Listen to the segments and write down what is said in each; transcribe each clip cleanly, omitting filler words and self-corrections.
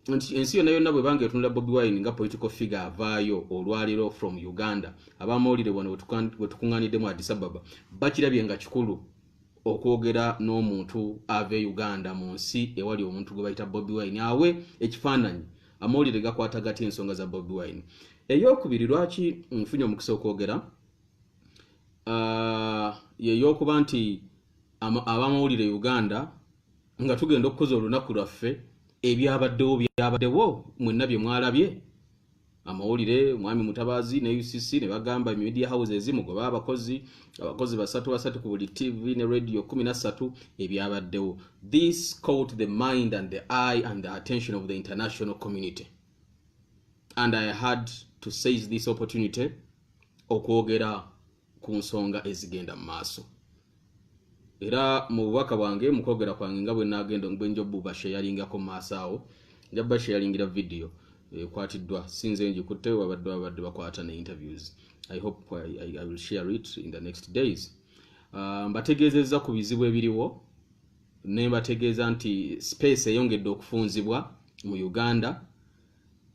Nti ensi yonna yonna bwebanga etunula Bobi Wine nga political figure avaayo olwaliro from Uganda, abamawulire wano wetukuŋŋaanidde mu Addis Ababa bakirabye nga kikulu okwogera n'omuntu ava e Uganda mu nsi ewali omuntu gwe bayita Bobi Wine, awe ekifaananyi amawulire gakwata gatya ensonga za Bobi Wine. Eyokubiri, lwaki nfunye omukisa okwogera, yeyokuba nti abamawulire Uganda nga tugenda okukoza olunaku lwaffe, ebyabaddewo byabaddewo, mwenna bye mwalabye amawulire. Mwami Mutabazi ne UCC ne bagamba media houses mugoba abakozi, abakozi basatu basatu ku buli TV ne radio 13. Ebyabaddewo, this caught the mind and the eye and the attention of the international community, and I had to seize this opportunity okwogera ku nsonga ezigenda mu maaso. Era mu bubaka bwange, mu kwogera kwange, nga bwe nagenda bwe nja obubasharingako mu maaso awo, nja basharingira video ekwatiddwa, sinze ngikutte, wabadde bakwata ne interviews. I hope I will share it in the next days. Mbategeezezza ku bizibu ebiriwo, ne mbategeeza nti space eyongedde okufunzibwa mu Uganda,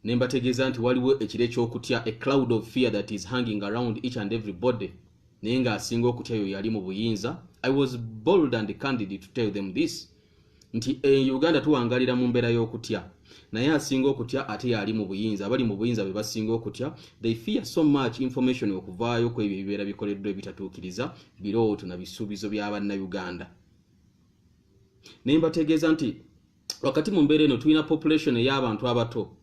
ne mbategeeza nti waliwo ekiro ekyokutya, a cloud of fear that is hanging around each and every body, naye ng'asinga okutya yo yali mu buyinza. I was bold and candid to tell them this, nti e Uganda tuwangalira mu mbeera y'okutya, naye asinga okutya ate yali mu buyinza. Abali mu buyinza be basinga okutya. They fear so much information okuvaayo ku ebyo ebibeera bikoleddwa ebitatuukiriza birooto na bisuubizo by'abannayuganda. Naye mbategeeza nti wakati mu mbeera eno tulina population ey'abantu abato.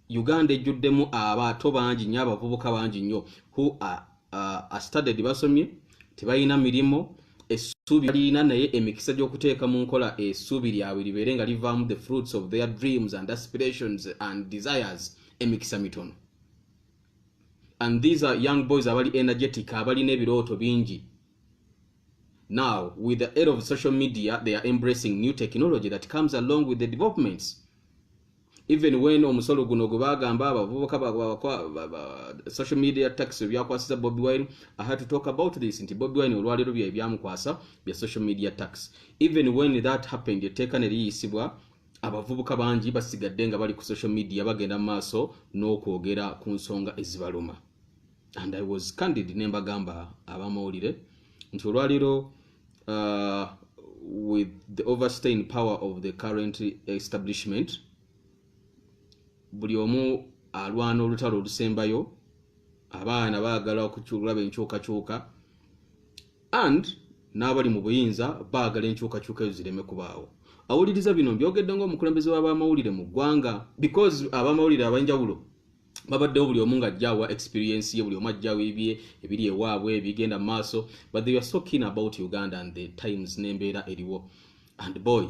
Uganda ejjuddemu abato bangi nnyo, abavubuka bangi nnyo who are studied, basomye, tebalina mirimu. Essuubi balina, naye emikisa gy'okuteeka mu nkola essuubi lyabwe libeere nga livaamu the fruits of their dreams and aspirations and desires, emikisa mitono. And these are young boys abali energetic, abalina ebirooto bingi. Now, with the era of social media, they are embracing new technology that comes along with the developments. Even when omusolo guno gwe bagamba abavubuka social media tax byakwasiza Bobi Wine, I had to talk about this, nti Bobi Wine olwaleero bye byamukwasa bya social media tax. Even when that happened, etteeka ne liyisibwa, abavubuka bangi basigadde nga bali ku social media, bagenda mu maaso n'okwogera ku nsonga ezibaluma. And I was candid ne mbagamba abamawulire nti olwaleero, with the overstaying power of the current establishment, buli omu alwana olutalo olusembayo. Abaana baagala okulaba enkyukakyuka, and n'abali mu buyinza baagala enkyukakyuka ezo zireme kubaawo. Awuliriza bino mbyogedde ng'omukulembeze w'abamawulire mu ggwanga, because abamawulire ab'enjawulo babaddewo, buli omu ng'ajja awa experience ye, buli omu ajjawo ebye ebiri ewaabwe ebigenda mu maaso, but they were so keen about Uganda and the times n'embeera eriwo. And boy,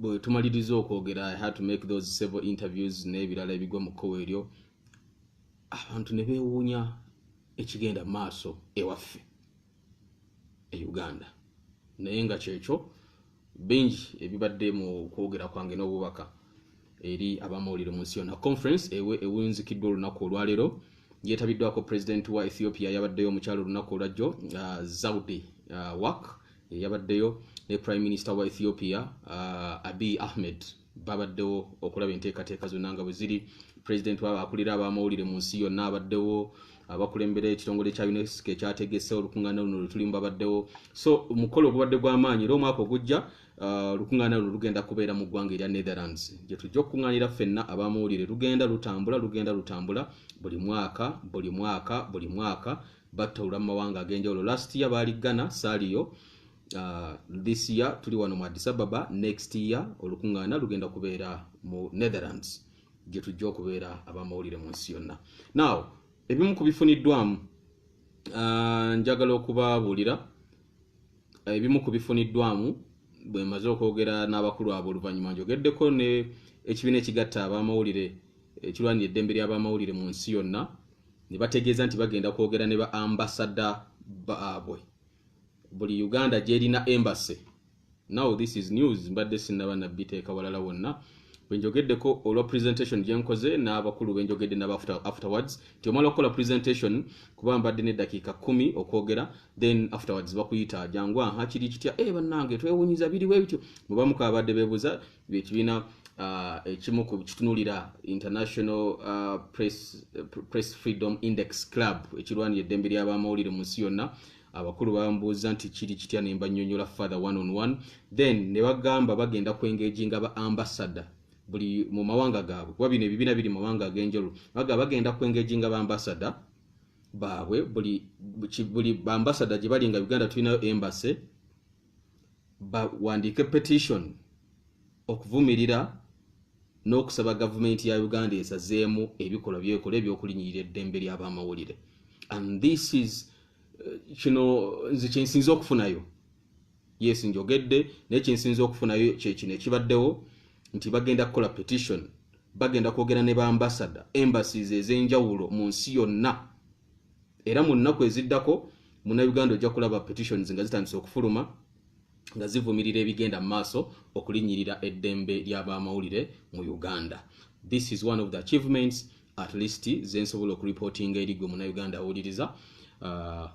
bwe tumaliriza okwogera, I had to make those several interviews n'ebirala ebigwa mu kkowa eryo, abantu ne beewuunya ekigenda mu maaso ewaffe e Uganda. Naye nga kyekyo, bingi ebibadde mu kwogera kwange n'obubaka eri abamawulire mu nsi yonna. Conference ewunzikiddwa olunaku olwaleero, yeetabiddwako president wa Ethiopia, yabaddeyo omukyalo olunaku olwajjo, Zawde Work yabaddeyo, ne prime minister wa Ethiopia, Abiy Ahmed, babaddewo okulaba enteekateeka zonna nga bwe ziri. President waaba akulira abamawulire mu nsi yonna abaddewo, abakulembera ekitongole kya UNESCO ekyategese olukuŋŋaana luno lwetulimu babaddewo. So omukolo ogubadde gw'amaanyi, era omwaka ogujja olukuŋŋaana luno lugenda kubeera mu ggwanga erya Netherlands, gye tujja okukuŋŋaanira ffenna abamawulire. Lugenda lutambula, lugenda lutambula buli mwaka, buli mwaka, buli mwaka batawula mu mawanga ag'enjawulo. Last year baali Ghana, saaliyo. This year tuli wano mu Addis Ababa. Next year olukuŋŋaana lugenda kubeera mu Netherlands, gye tujja okubeera abamawulire mu nsi yonna. Now, ebimu ku bifuniddwamu, njagala okubabuulira ebimu ku bifuniddwamu bwe maze okwogera n'abakulu abo. Oluvannyuma njogeddeko ne ekibiina ekigatta abamawulire, ekirwanira eddembe ly'abamawulire mu nsi yonna, ne bategeeza nti bagenda kwogera ne ba ambasada baabwe, buli Uganda gyerina embassy. Now, this is news, mbadde sinnaba nabiteeka walala wonna. Bwe njogeddeko olwa presentation gye nkoze n'abakulu benjogedde nabo afterwards, nti omala okukola presentation, kuba mbadde n'eddakiika 10 okwogera, then afterwards bakuyita, "Jangu, aha, kiri kitya?" "E bannange, twewunyiza, biriwo ebityo." Mubamuko abadde beebuuza ekibiina. Ekimu ku kitunulira International Press Freedom Index Club ekirwanira eddembe ly'abamawulire mu nsi yonna. Abakulu bambuuza nti kiri kitya, ne mbanyonyola further one on one. Then ne bagamba bagenda kwengaginga ba ambassador buli mu mawanga gaabwe, kuba bino ebibiina biri mu mawanga ag'enjawulo. Bagamba bagenda kwengaginga ba ambassador baabwe buli ba ambassador gye bali, nga Uganda tulinayo embassy, bawandiike petition okuvumirira n'okusaba gavumenti ya Uganda esazeemu ebikolwa byekola ebyokulinyirira eddembe ly'abamawulire. And this is kino nze kyensinza okufunayo. Yes, njogedde, naye kyensinza okufunayo kyekino ekibaddewo nti bagenda kukola petition, bagenda kwogera ne baambasada, embassies ez'enjawulo mu nsi yonna. Era mu nnaku eziddako, Munnayuganda ojja kulaba petitions nga zitandise okufuluma nga zivumirira ebigenda mu maaso okulinnyirira eddembe ly'abamawulire mu Uganda. This is one of the achievements at least zensobola okureportinga eri gwe Munnayuganda awuliriza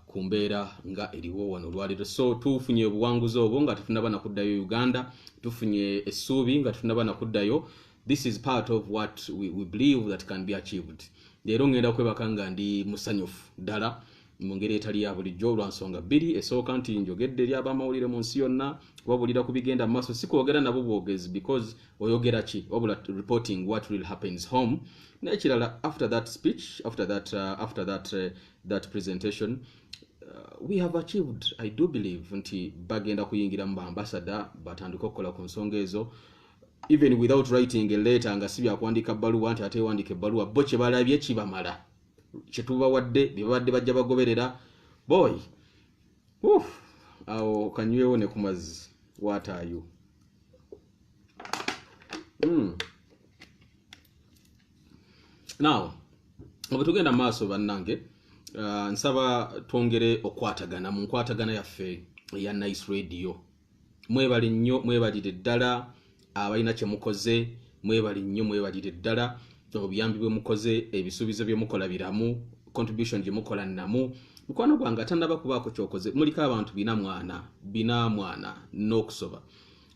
ku mbeera nga eriwo wano olwaleero. So tufunye obuwanguzi obwo nga tetunaba nakuddayo Uganda, tufunye essuubi nga tetunaba nakuddayo. This is part of what we believe that can be achieved. Leero ngenda kwebaka nga ndi musanyufu ddala mu ngeri etali ya bulijjo lwa nsonga bbiri. Esooka nti njogedde eri abamawulire mu nsi yonna, kubabulira ku bigenda mu maaso. Si kwogera nabo bwogezi, because oyogera ki, wabula reporting what really happens home. N'ekirala, after that speech, after that presentation, we have achieved, I do believe nti bagenda kuyingira mu baambasada batandike okukola ku nsonga ezo, even without writing a letter, nga si byakuwandiika bbaluwa nti ate wandiika ebbaluwa. Bo kye balabye kibamala, kyetubawadde bye babadde bajja bagoberera. Boy, Uf, awo kanywewo ne ku mazzi. What are you? Now bwe tugenda mu maaso, bannange, nsaba twongere okwatagana mu nkwatagana yaffe eya Nice Radio. Mwebale nnyo, mwebalire ddala abalina kye mukoze. Mwebale nnyo, mwebalire ddala obuyambi bwe mukoze. Ebisuubizo bye mukola biramu, contribution gye mukola nnamu. Mukwano gwange atannaba kubaako kyokoze, muliko abantu 440, 440 n'okusoba,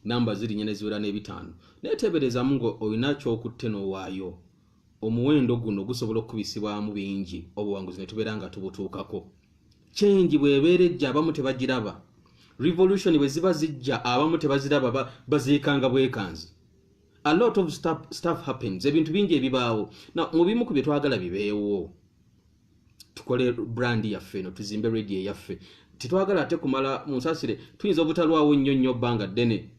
namba ziri nnya ne ziwera n'ebitaano, naye teeberezamu nga olina kyokutte n'owaayo. Omuwendo guno gusobola okukubisibwamu bingi, obuwanguzi ne tubeera nga tubutuukako. Change bw'ebeera ejja, abamu tebagiraba. Revolution bwe ziba zijja, abamu tebaziraba, baziikanga bwekanzi. A lot of stuff happens, ebintu bingi ebibaawo. Na mu bimu ku bye twagala bibeewo, tukole brand yaffe eno, tuzimbe radio eyaffe. Tetwagala ate kumala, munsasire, tuyinza obutalwawo nnyo nnyo bbanga ddene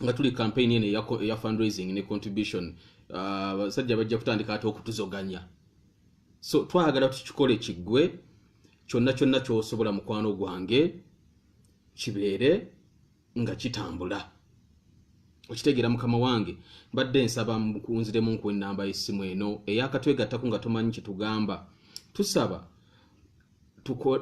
nga tuli campaign eno eya fundraising ne contribution. Abasajja bajja kutandika ate okutuzoganya, so twagala tukikole kiggwe. Kyonna kyonna kyosobola, mukwano gwange, kibeere nga kitambula. Okitegeera, mukama wange? Mbadde nsaba nkunziremu nkuwa enamba y'essimu eno eyakatwegattako nga tomanyi kyetugamba. Tusaba,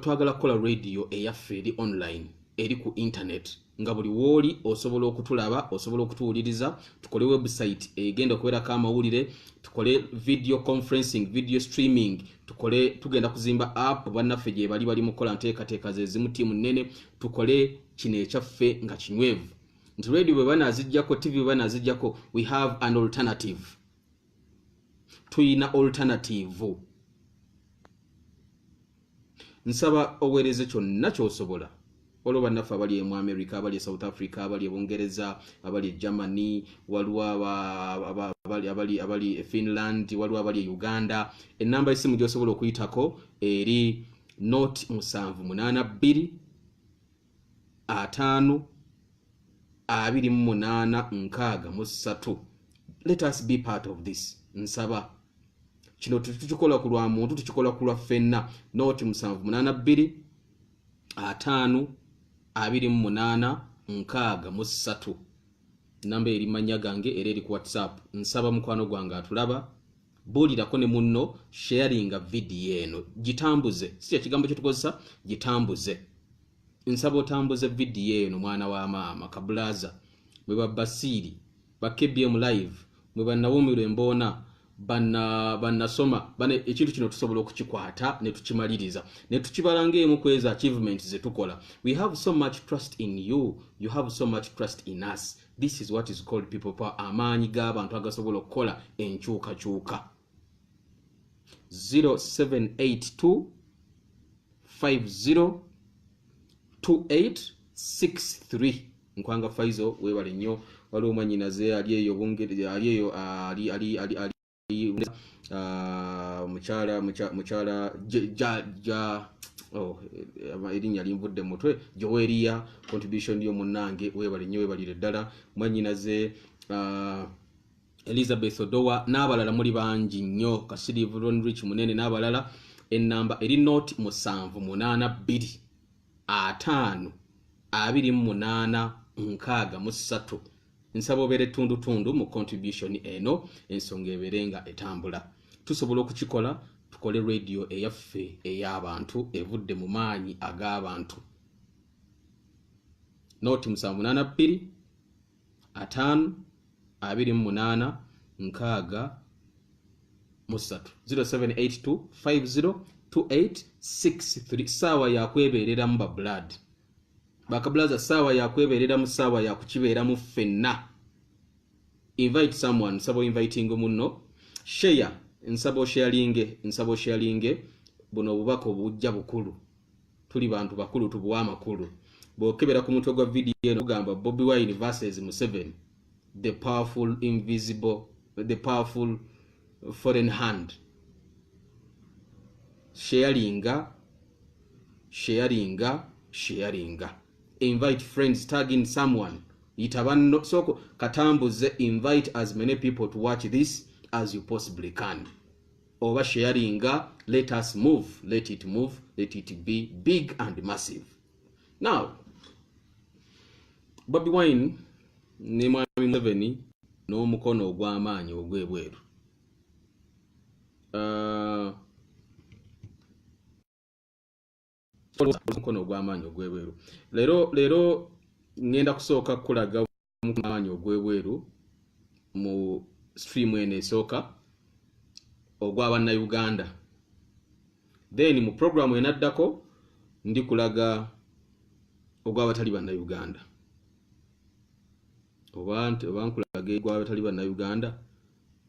twagala kukola radio eyaffe eri online, eri ku internet, nga buli wooli osobola okutulaba, osobola okutuwuliriza. Tukole website egenda okubeerako amawulire, tukole video conferencing, video streaming, tukole, tugenda kuzimba app. Bannaffe gye bali, bali mukukola nteekateeka zezimu, tiimu nnene. Tukole kino ekyaffe nga kinywevu nti radio bwe banazijjako, TV bwe banazijjako, we have an alternative, tuyina alternative. Nsaba oweereze kyonna kyosobola. Waliwo bannaffe abali mu America, abali e South Africa, abali e Bungereza, abali e Germany, waliwo abali e Finland, waliwo abali e Uganda. Enamba y'essimu gyosobola okuyitako eri 0 782 50 28 63. Let us be part of this. Nsaba kino tetukikola ku lwa muntu, tukikola ku lwa ffenna. 0 782 50 28 63, namba eri manya gange era eri ku WhatsApp. Nsaba mukwano gwange atulaba, buulirako ne munno, sharinga vidiyo eno, gitambuze. Si kyekigambo kyetukozesa, gitambuze. Nsaba otambuze vidiyo eno, mwana wa maama kabulaza. Mwe babasiiri ba KBM Live, mwe bannawumirwa emboona, bannasoma bana, ekintu kino tusobola okukikwata ne tukimaliriza ne tukibala ng'emu ku ezo achievement ze tukola. We have so much trust in you, you have so much trust in us. This is what is called people power, amaanyi g'abantu agasobola okukola enkyukakyuka. 0782 50 2863. Nkwanga Faizo, webale nnyo. Waliwo mwanyinaze ali eyo Bungereza, ali eyo, ali ali ali ali mukyala mukyala ja ja, oh, erinnya linvudde mutwe, Joweria. Contribution yo munnange, webale nnyo, webalire ddala. Mwanyinaze Elizabeth Odowa n'abalala, muli bangi nnyo, Kasirivu Ronrich Munene n'abalala. Enamba eri nought 782 50 28 63. Nsaba obeere ttundutundu mu contribution eno, ensonga ebeere nga etambula. Tusobola okukikola, tukole radio eyaffe ey'abantu, evudde mu maanyi ag'abantu. Nought 782 50 28 63, 0782 50 2863. Saawa yakwebeereramu, ba blood bakabulaza, saawa yakwebeereramu, saawa yakukibeeramu ffenna. Invite someone, nsaba inviting munno. Share, nsaba osharinge, nsaba osharinge. Buno obubaka obujja bukulu, tuli bantu bakulu, tubuwa amakulu. Bw'okebera ku mutwe gwa vidiyo eno gugamba Bobi Wine versus Museveni, the powerful invisible, the powerful foreign hand. Sharinga, sharinga, sharinga. Invite friends, tag in someone, yita banno, soko katambuze. Invite as many people to watch this as you possibly can. Oba sharinga. Let us move, let it move, let it be big and massive. Now, Bobi Wine ne Mwami Museveni n'omukono ogw'amaanyi ogw'ebweru. Omukono ogw'amaanyi ogw'ebweru, leero leero ŋŋenda kusooka kulaga amaanyi ogw'ebweru mu stream eno esooka, ogw'abannayuganda. Then mu programu enaddako ndi kulaga ogw'abatali bannayuganda. Oba nkulaga ogw'abatali bannayuganda,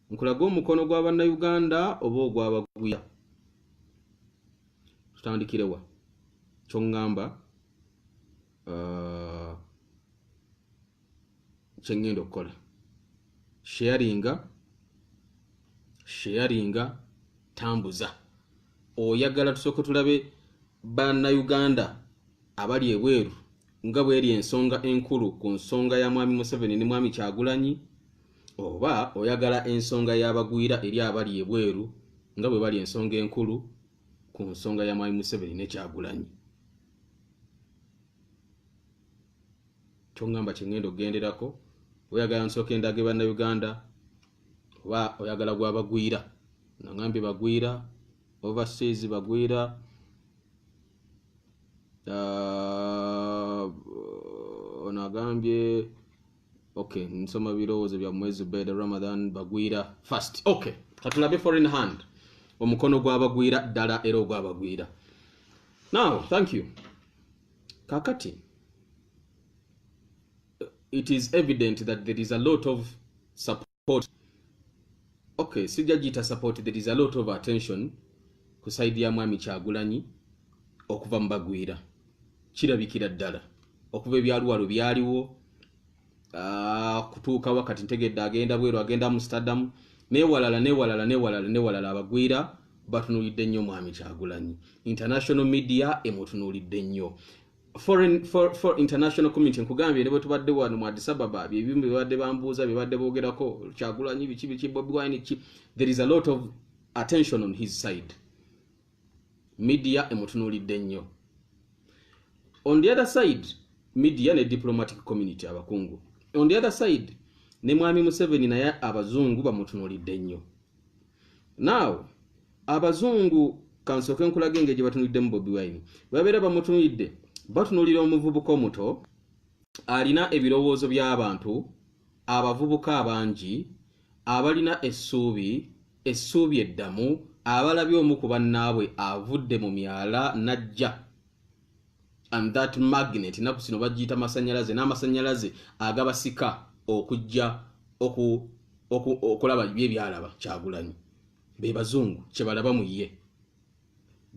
nkulaga omukono gw'abannayuganda oba ogw'abagwira? Tutandikirewa? Kyoŋŋamba kyeŋŋenda okukola, sharinga, sharinga, tambuza. Oyagala tusooke tulabe bannayuganda abali ebweru nga bweri ensonga enkulu ku nsonga ya Mwami Museveni ne Mwami Kyagulanyi, oba oyagala ensonga y'abagwira eri abali ebweru nga bwe bali ensonga enkulu ku nsonga ya Mwami Museveni ne Kyagulanyi? Kyoŋŋamba kyeŋŋenda okugenderako. Oyagala nsooka endage bannayuganda oba oyagala gwabagwira? Nagambye bagwira overseas, bagwira ono agambye. Okay, nsoma birowoozo byammwe. Zubeda Ramadan, bagwira first. Okay, katulabe foreign hand, omukono gw'abagwira ddala era ogw'abagwira. Now, thank you. Kakati it is evident that there is a lot of support. Okay, sijja giyita support. There is a lot of attention ku side ya Mwami Kyagulanyi okuva mu bagwira. Kirabikira ddala okuva ebyaluwalo byaliwo kutuuka wakati. Ntegedde agenda bweru, agenda Amsterdam, newalala newalala newalala newalala. Abagwira batunuulidde nnyo Mwami Kyagulanyi. International media emutunuulidde nnyo, foreign for international community. Nkugambye, ne bwe tubadde wano mu Addis Ababa, byebimu byebadde bambuuza, byebadde boogerako, Kyagulanyi biki biki, Bobi Wine ki. There is a lot of attention on his side, media emutunuulidde nnyo. On the other side, media ne diplomatic community, abakungu. On the other side, ne Mwami Museveni naye abazungu bamutunuulidde nnyo. Now, abazungu, kansooke nkulaga engeri gye batunuliddemu Bobi Wine. Babeera bamutunuulidde, batunuulira omuvubuka omuto alina ebirowoozo by'abantu abavubuka abangi abalina essuubi, essuubi eddamu, abalabye omu ku bannaabwe avudde mu myala n'ajja. And that magnet, ennaku zino bagiyita masanyalaze, n'amasanyalaze agabasika Okujja okulaba bye byalaba Kyagulanyi, be bazungu kye balaba mu ye.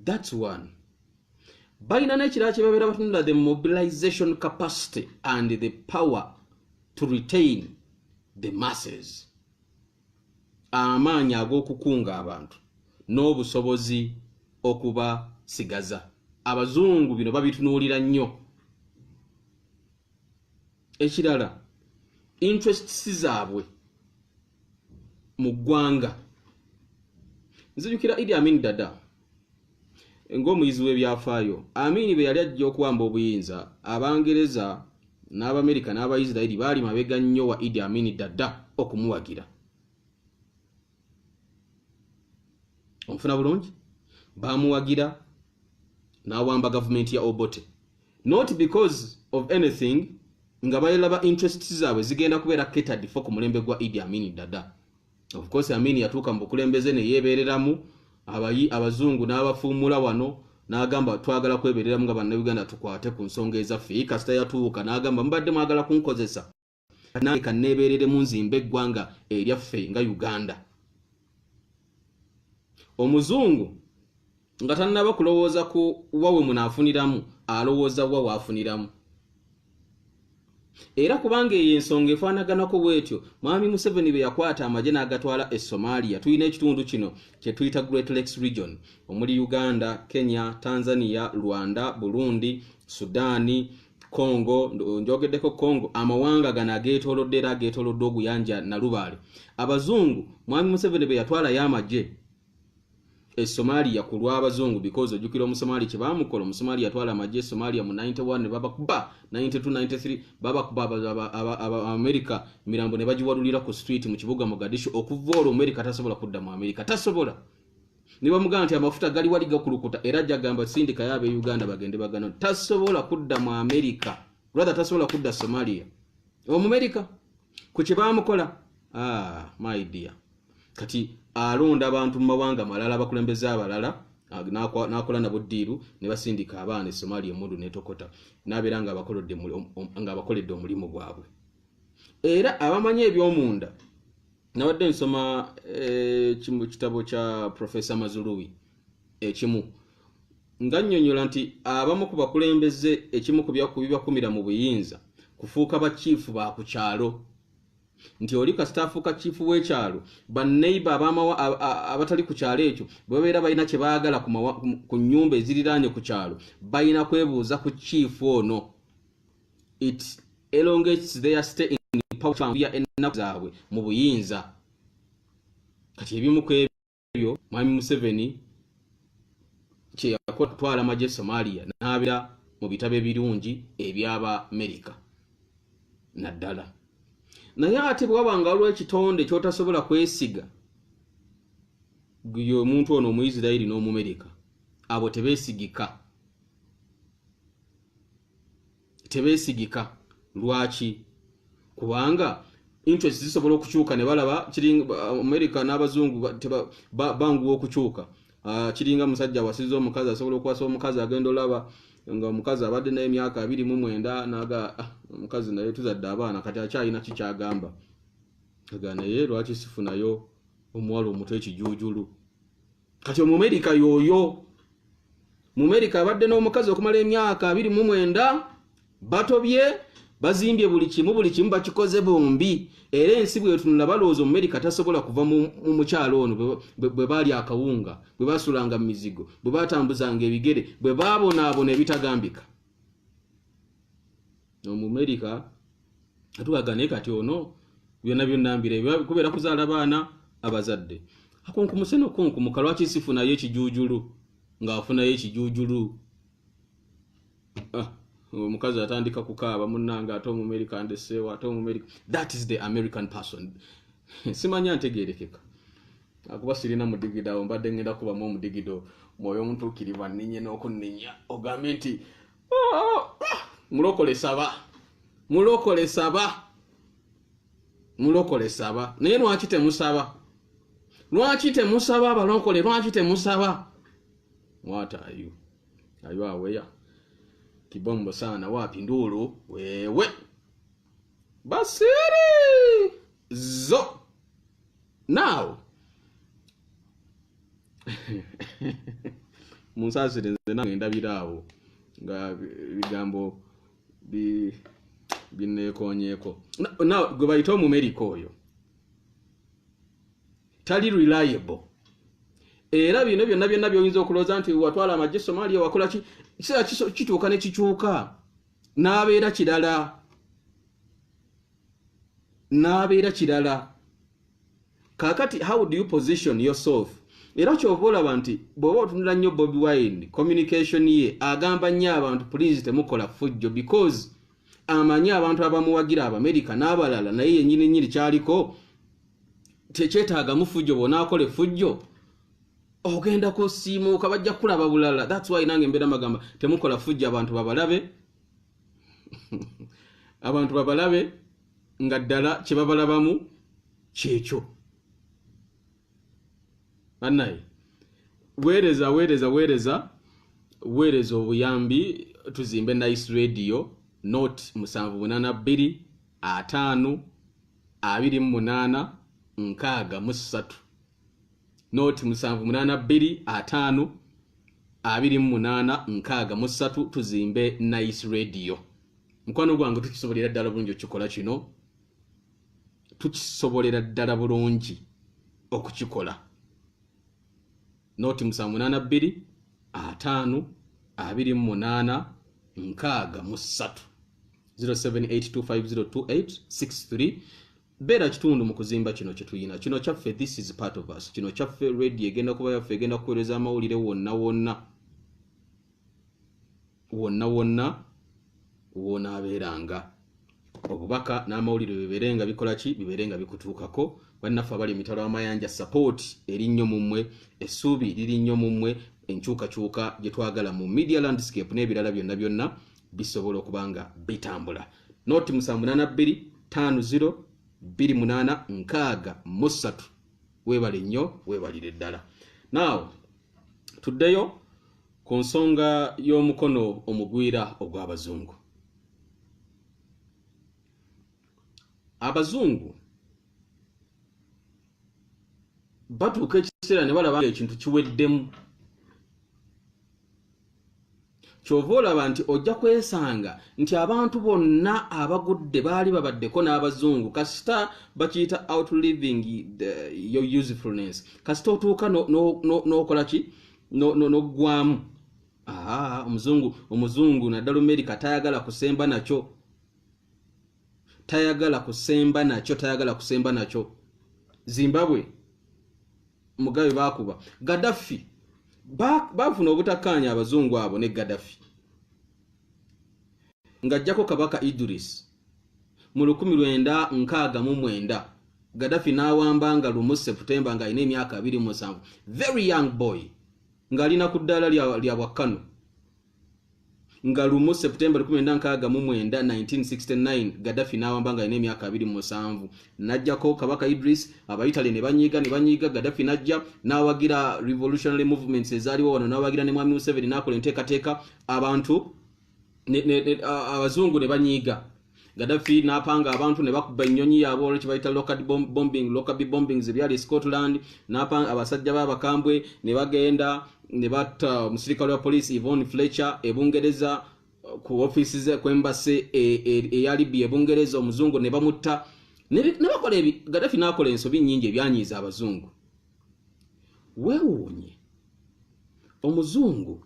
That's one. Balina n'ekirala kye babeera batunula, the mobilization capacity and the power to retain the masses, amaanyi ag'okukunga abantu n'obusobozi okubasigaza. Abazungu bino babitunuulira nnyo. Ekirala, interests zaabwe mu ggwanga. Nzijukira Idi Amin Dada, ng'omuyizi w'ebyafaayo, Amini bwe yali ajja okuwamba obuyinza, Abangereza n'Abamerika n'Abaisirairi baali mabega nnyo wa Idi Amini Dada okumuwagira. Onfuna bulungi? Bamuwagira n'awamba gavumenti ya Obote, not because of anything, nga balaba interests zaabwe zigenda kubeera catered for ku mulembe gwa Idi Amini Dada. Of course, Amini yatuuka mu bukulembeze ne yeebeereramu, abayi abazungu n'abafuumula wano, n'agamba, "Twagala kwebeereramu nga Bannayuganda, tukwate ku nsonga ezaffe." Kasita yatuuka n'agamba, "Mubadde mwagala kunkozesa, nange kanneebeereremu, nzimbe eggwanga eryaffe nga Uganda." Omuzungu nga tannaba kulowooza ku wawe munaafuniramu, alowooza wa waafuniramu. Era kubanga eyo ensonga efaanaganako bwetyo, Mwami Museveni bwe yakwata amagye n'agatwala e Somalia, tulina ekitundu kino kye tuyita Great Lakes Region, omuli Uganda, Kenya, Tanzania, Rwanda, Burundi, Sudaani, Congo. Njogeddeko Congo, amawanga gano ageetoolodde era ageetoolodde oguyanja Nalubaale. Abazungu, Mwami Museveni bwe yatwalayo amagye e Somalia ku lw'abazungu, because ojjukira Omusomaali kye baamukola. Omusomaali yatwala amagye e Somalia mu 91 ne babakuba, 92, 93 babakuba Amerika, mirambo ne bagiwalulira ku street mu kibuga Mogadishu. Okuva olwo Amerika tasobola kudda mu Amerika, tasobola. Ne bamugamba nti amafuta gali wali gakulukuta, era ajja gamba, "Sindikayo ab'e Uganda bagende bagano." Tasobola kudda mu Amerika, rather tasobola kudda Somalia, Omumerika, ku kye baamukola. Ah, my dear, kati alonda abantu mu mawanga malala, abakulembeze abalala, n'akola nabo deal ne basindika abaana e Somalia, emundu netokota, n'abeera nga abakoledde omulimu gwabwe. Era abamanyi ebyomunda, nabadde nsoma ekimu kitabo kya Professor Mazrui ekimu, nga nnyonnyola nti abamu ku bakulembeze, ekimu ku bibakumira mu buyinza kufuuka bakiifu ba ku kyalo, nti oli kasita afuuka chief w'ekyalo, banneiba abatali ku kyalo ekyo bwe babeera balina kye baagala ku nnyumba eziriraanye ku kyalo, balina kwebuuza ku chief ono. It elongates their stay in power, ennaku zaabwe mu buyinza. Kati ebimu ku ebyo Mwami Museveni kyeyakola kutwala magye Somalia n'abeera mu bitabo ebirungi eby'Abamerika naddala. Naye ate bwe waba nga waliwo ekitonde ky'otasobola kwesiga, ye omuntu ono Omuisirairi n'Omumerika. Abo tebeesigika, tebeesigika. Lwaki? Kubanga interest zisobola okukyuka ne balaba kiri Amerika n'abazungu banguwa okukyuka. Kiringa musajja awasiza omukazi, asobola okuwasa omukazi, agenda olaba nga omukazi abadde naye emyaka 29, naga, "Ah, omukazi naye tuzadde abaana, kati akyalina kikyagamba aga, naye lwaki sifunayo omuwala omuto ekijuujulu?" Kati Omumerika yoyo, Mumerika abadde n'omukazi okumala emyaka 29, batobye, bazimbye buli kimu, buli kimu bakikoze bombi, era ensi bwetunula balowooza Omumerika tasobola kuva mu mukyalo ono bwe baali akawunga, bwe basulanga mu mizigo, bwe batambuzanga ebigere, bwe baabonaabona ebitagambika. Omumerika atugaga, naye kati ono byonna byonna mbire kubeera kuzaala baana, abazadde akunkumuse nokunkumuka, lwaki sifunayo ekijuujulu? Ng'afunayo ekijuujulu, ah, omukazi atandika kukaaba, "Munnange, ate Omumerika ndeseewo, ate Omumerika." That is the American person. Simanya ntegerekeka, akuba sirina mudigido awo, mbadde ngenda kubamu omudigido. Mwoyo omutuukirivu anninye n'okunninya, ogambe nti, "Ah, ah, mulokole saba, mulokole saba, mulokole saba." Naye lwaki temusaba? Lwaki temusaba, abalokole? Lwaki temusaba? What are you? Are you aware? Kibombo sana wapi ndulu wewe. Basiri zo now munsaasire nze nange ndabira awo nga bigambo bineekonyeeko. Now gwe bayita omumerika oyo tali reliable. Era bino byonna byonna by'oyinza okulowooza nti watwala amagye Somalia wakola ki, kiseera kituuka ne kikyuka n'abeera kirala, n'abeera kirala. Kaakati how do you position yourself? Era ky'ova olaba nti bw'oba otunula nnyo Bobi Wine communication ye agamba nnyo abantu please temukola ffujjo, because amanyi abantu abamuwagira Abamerika n'abalala, naye yennyini nnyini kyaliko tekyetaagamu ffujjo. Bw'onaakola effujjo ogenda kusiimuuka, bajja kulaba bulala. That's why nange mbeera magamba temukola ffujjo, abantu babalabe abantu babalabe nga ddala kye babalabamu kyekyo. Bannaye weereza weereza weereza weereza obuyambi tuzimbe Nice Radio. Not 782 5 28 63, not 782 5 28 63, tuzimbe Nice Radio. Mukwano gwange tukisobolera ddala bulungi okukikola kino, tukisobolera ddala bulungi okukikola. Not 782 5 28 63, 0782502863. Beera kitundu mu kuzimba kino kye tuyina, kino kyaffe, this is part of us, kino kyaffe. Radio egenda kuba yaffe, egenda kuweereza amawulire wonna wonna wonna wonna wonaabeeranga. Obubaka n'amawulire bibeere nga bikola ki, bibeere nga bikutuukako. Bannaffe abali emitalo amayanja, support eri nnyo mu mmwe, essuubi liri nnyo mu mmwe. Enkyukakyuka gye twagala mu media landscape n'ebirala byonna byonna bisobola okuba nga bitambula. Not 782 50 28 63. Weebale nnyo, weebalire ddala. Now tuddeyo ku nsonga y'omukono omugwira ogw'abazungu. Abazungu batuuka ekiseera ne balaba ekintu kiweddemu. Ky'ova olaba nti ojja kwesanga nti abantu bonna abagudde baali babaddeko n'abazungu, kasita bakiyita outliving your usefulness, kasita otuuka n'okola ki, n'oggwamu. Omuzungu naddala Amerika tayagala kusemba nakyo, tayagala kusemba nakyo, tayagala kusemba nakyo. Zimbabwe Mugabe baakuba Gaddafi, baafuna obutakkaanya abazungu abo ne Gaddafi, ng'ajjako Kabaka Idris mu 1969. Gaddafi n'awamba nga 1 September ng'alina emyaka 27, very young boy, ng'alina ku ddaala lya bwakkano. Nga 1 September 1969 1969 Gaddafi n'awamba ng'alina emyaka 27, n'ajjako Kabaka Idris. Abayitale ne banyiiga ne banyiiga. Gaddafi n'ajja n'awagira revolutionary movements ezaaliwo wano, n'awagira ne Mwami Museveni, n'akola enteekateeka, abantu abazungu ne banyiiga. Gaddafi n'apanga abantu ne bakuba ennyonyi yaabwe, olwo kye bayita bombing, Lockerbie bombings ebyali e Scotland, n'apanga abasajja b'abakambwe ne bagenda ne batta omusirikale wa poliisi Yvonne Fletcher e Bungereza, ku ofiisi ze, ku embassy eya Libya e Bungereza, omuzungu ne bamutta. Ne bakola ebi. Gaddafi n'akola ensobi nnyingi ebyanyiiza abazungu. Weewuunye omuzungu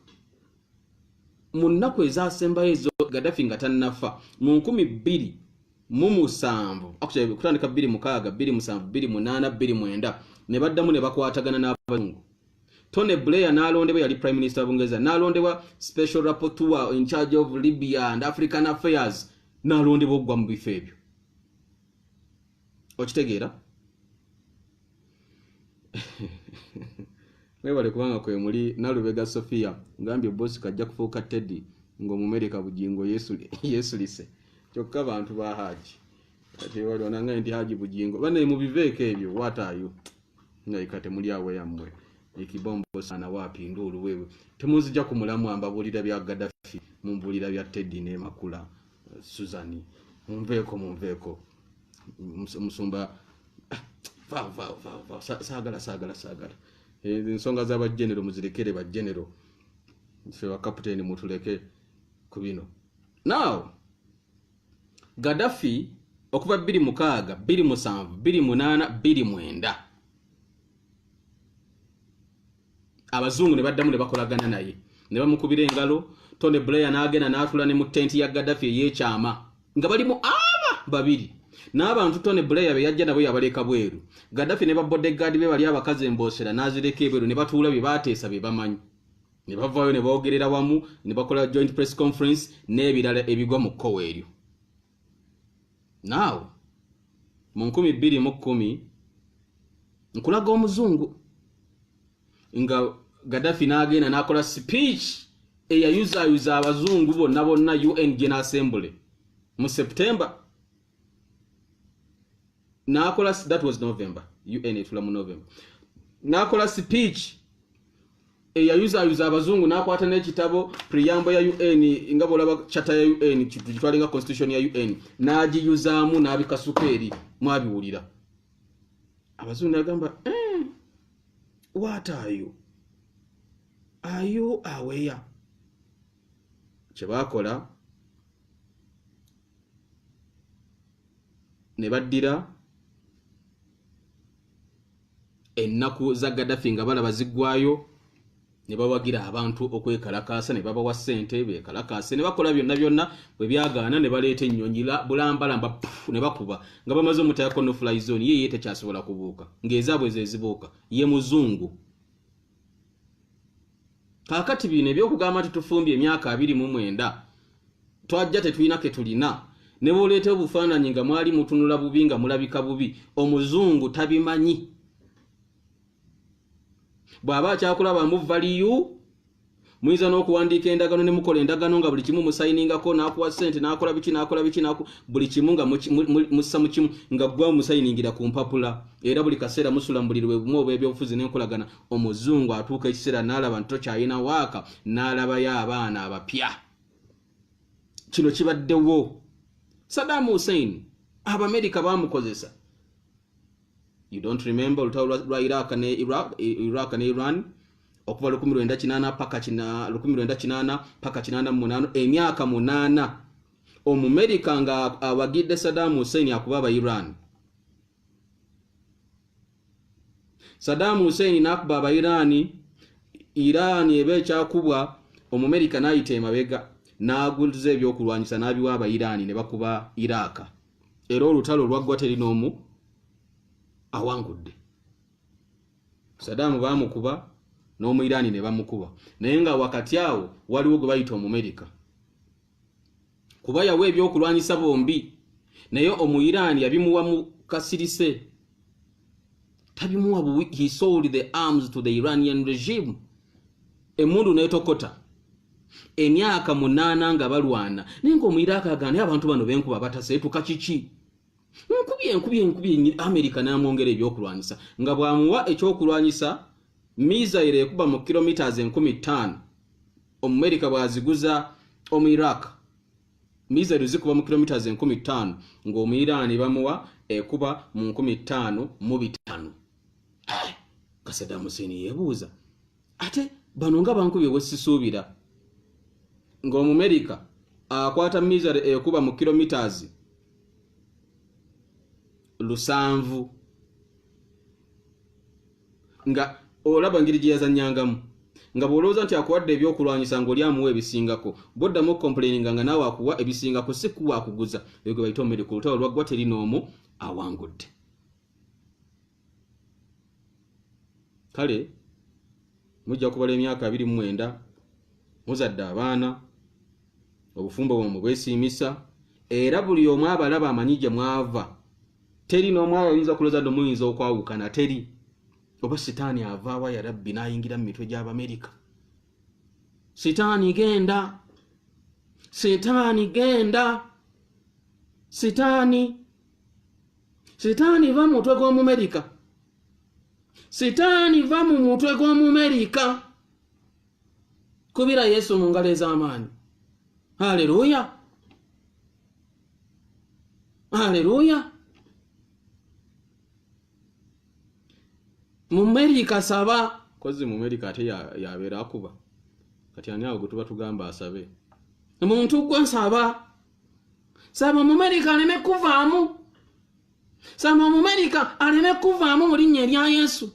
mu nnaku ezasembayo ezo Gaddafi nga tannafa mu 2007, actually kutandika 2006, 2007, 2008, 2009, ne baddamu ne bakwatagana n'abazungu. Tony Blair n'alondebwa, yali prime minister wa Bungereza, n'alondebwa special rapporteur in charge of Libya and African affairs, n'alondebwa okugwa mu bifo ebyo. Okitegeera? Mwebale kubanga kwe muli. Nalubega Sophia ngambye bosi kajja kufuuka Teddy ng'omumerika Bugingo yesulise. Kyokka bantu ba Haji kati waliwo nangaye nti Haji Bugingo bannaye mubiveeko ebyo. What are you naye temuli awo yammwe ekibombo sana wapi nduulu wewe temunzija ku mulamwa. Mbabuulira bya Gaddafi, mumbuulira bya Teddy ne Makula Susan. Munveeko, munveeko. Musumba, ah, va va va va, saagala, saagala, saagala. Ensonga z'abagenero muzirekere bagenero, ffe bakaputeni mutuleke ku bino. Now Gaddafi okuva 2006, 2007, 2008, 2009, abazungu ne baddamu ne bakolagana naye ne bamukubira engalo. Tony Blair n'agenda n'atula ne mu tenti ya Gaddafi ey'ekyama nga balimu aba babiri n'abantu. Tony Blair be yajja nabo yabaleka bweru. Gaddafi ne ba bodyguard be bali abakazi emboosera n'azireka ebweru, ne batuula bye baateesa bye bamanyi, ne bavaayo ne boogerera wamu ne bakola joint press conference n'ebirala ebigwa mu kkowa eryo. Naawe mu 2010 nkulaga omuzungu nga Gaddafi n'agenda n'akola speech eyayuzaayuza abazungu bonna bonna, UN General Assembly mu September n'akola, that was November, UN etula mu November, n'akola speech eyayuzaayuza abazungu, n'akwata n'ekitabo preamble ya UN, nga bwolaba charter ya UN, tugitwale nga constitution ya UN, n'agiyuzaamu n'abikasuka eri mwabiwulira. Abazungu nagamba, "What are you? Are you aware?" Kye baakola ne baddira ennaku za Gaddafi nga balaba ziggwayo, ne bawagira abantu okwekalakaasa, ne babawa ssente bekalakaase, ne bakola byonna byonna. Bwe byagaana, ne baleeta ennyonyi bulambalamba pufu, ne bakuba nga bamaze omutayako no fly zone. Ye ye tekyasobola kubuuka, ng'ezaabwe ze zibuuka, ye muzungu. Kaakati bino ebyokugamba nti tufumbye emyaka 29, twajja tetulina ke tulina, ne bw'oleeta obufaananyi nga mwali mutunula bubi, nga mulabika bubi, omuzungu tabimanyi. Bw'aba akyakulabamu value, muyinza n'okuwandiika endagano ne mukola endagano nga buli kimu musayiningako, n'akuwa ssente, n'akola biki, n'akola biki, buli kimu nga mussa mu kimu, nga ggwa musayiningira ku mpapula, era buli kaseera musula mu buliri bwe bumu obw'ebyobufuzi n'enkolagana. Omuzungu atuuka ekiseera n'alaba nti tokyalina waaka, n'alabayo abaana abapya. Kino kibaddewo. Saddam Hussein Abamerika bamukozesa. You don't remember olutalo lwa Iraq ne Iraq, Iraq ne Iran, okuva 1980 paka 1980 paka 88, emyaka 8, Omumerika nga awagidde Saddam Hussein akuba aba Iran. Saddam Hussein n'akuba aba Iran. Iran eba ekyakubwa, Omumerika n'ayita emabega n'aguliza ebyokulwanyisa n'abiwa aba Iran ne bakuba Iraq, era olutalo lwaggwa teri n'omu awangudde. Saddam baamukuba n'Omuirani ne bamukuba, naye nga wakati awo waliwo gwe bayita Omumerika, kuba yawa ebyokulwanyisa bombi, naye Omuirani yabimuwa mu kasirise, tabimuwa buwi. He sold the arms to the Iranian regime. Emundu netokota emyaka 8 nga balwana, naye nga Omuiraka agamba, "Naye abantu bano benkuba bataseetuka, kiki? Nkubye, nkubye, nkubye." Amerika n'amwongera ebyokulwanyisa, nga bw'amuwa ekyokulwanyisa missile ekuba mu kilometers 5000, Omumerika bw'aziguza Omuiraq, missile zikuba mu kilometers 5000, ng'Omuirani bamuwa ekuba mu 5500. Ka Saddam Hussein yeebuuza, "Ate bano nga bankubye bwe sisuubira?" Ng'Omumerika akwata missile ekuba mu kilometers 700, nga olaba engeri gye yazannyangamu, nga bw'olowooza nti akuwadde ebyokulwanyisa ng'oli amuwa ebisingako, bw'oddamu okucomplaininga nga naawe akuwa ebisingako, si kuwa akuguza. Ebyo gwe bayita Omumerika. Olutalo lwaggwa teri n'omu awangudde. Kale mujja kubala emyaka 29, muzadde abaana, obufumbo bwomwe bwesiimisa, era buli omu abalaba amanyi gye mwava. Teri n'omu ayinza kulowooza nti muyinza okwawukana, teri. Oba sitaani avaawa ya Rabbi n'ayingira mu mitwe gy'Abamerika? Sitaani genda, sitaani genda, sitaani, sitaani va mu mutwe gw'Omumerika, sitaani va mu mutwe gw'Omumerika. Kubira Yesu mu ngalo ez'amaanyi. Haleluya. Aleluya. Mumerika saba, kozi Mumerika ate yabeera akuba. Kati ani awo gwe tuba tugamba asabe? Muntu gwe nsaba, saba Omumerika aleme kuvaamu, saba Omumerika aleme kuvaamu mu linnya erya Yesu.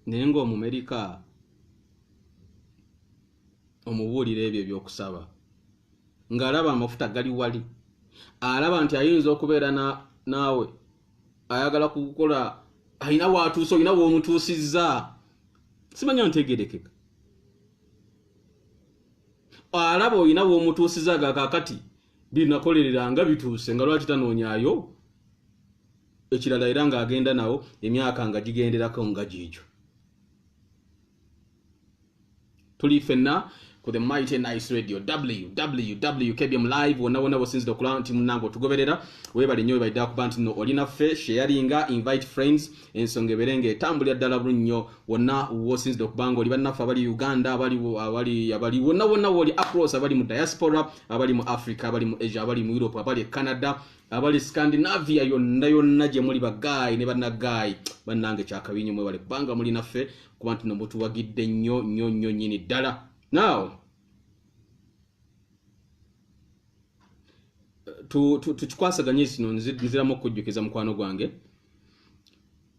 Naye ng'Omumerika omubuulira ebyo ebyokusaba, ng'alaba amafuta gali wali, alaba nti ayinza okubeera naawe, ayagala kukola, alina waatuuse, olina w'omutuusizza. Simanya ntegerekeka. Alaba olina w'omutuusizza, ga kaakati binakolerera nga bituuse, nga lwaki tanoonyaayo ekirala, era ng'agenda nawo emyaka nga gigenderako nga giigyo. Tuli ffenna ku The Mighty Nice Radio, www KBM Live, wonna wonna bosinzira okulaba nti munnange otugoberera. Weebale nnyo, weebale ddala kuba nti no oli naffe. Sharinga, invite friends, ensonga ebeere ng'etambulira ddala bulungi nnyo wonna wosinzira okuba nga oli. Bannaffe abali Uganda, abali wonna wonna wooli across, abali mu diaspora, abali mu Africa, abali mu Asia, abali mu Europe, abali e Canada, abali Scandinavia, yonna yonna gye muli, bagayi ne bannagayi bannange, kyakabi nnyo. Mwebale kubanga muli naffe, kuba nti no mutuwagidde nnyo nnyo nnyo nnyini ddala. Now tukikwasaganye kino. Nziramu okujjukiza mukwano gwange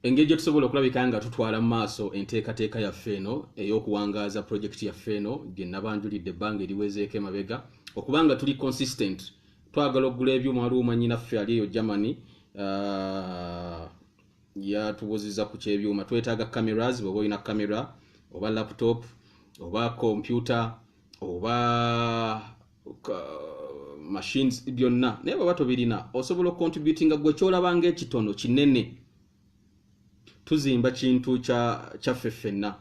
engeri gye tusobola okulabika nga tutwala mu maaso enteekateeka yaffe eno ey'okuwangaaza projekiti yaffe eno gye nabanjulidde ebbanga eriwezeeko emabega, okubanga tuli consistent. Twagala okugula ebyuma. Waliwo mwannyinaffe ali eyo Germany, yatubuuziza ku kyebyuma. Twetaaga cameras. Bw'oba olina camera oba laptop oba computer oba machines byonna, naye bw'oba tobirina, osobola okucontributinga gwe kyolaba ng'ekitono kinene. Tuzimba kintu kyaffe ffenna.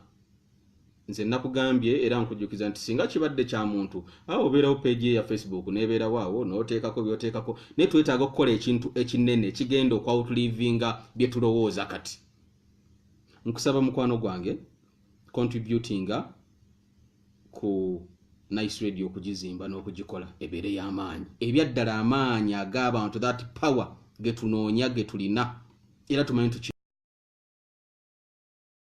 Nze nakugambye era nkujjukiza nti singa kibadde kya muntu, awo obeerawo page ye ya Facebook nebeerawo awo n'oteekako by'oteekako, naye twetaaga okukola ekintu ekinene ekigenda okwoutlivinga bye tulowooza. Kati nkusaba mukwano gwange, contributinga ku Nice Radio okugizimba n'okugikola ebeere y'amaanyi ebyaddala, amaanyi ag'abantu, that power getunoonya, ge tulina, era tumanyi tuki.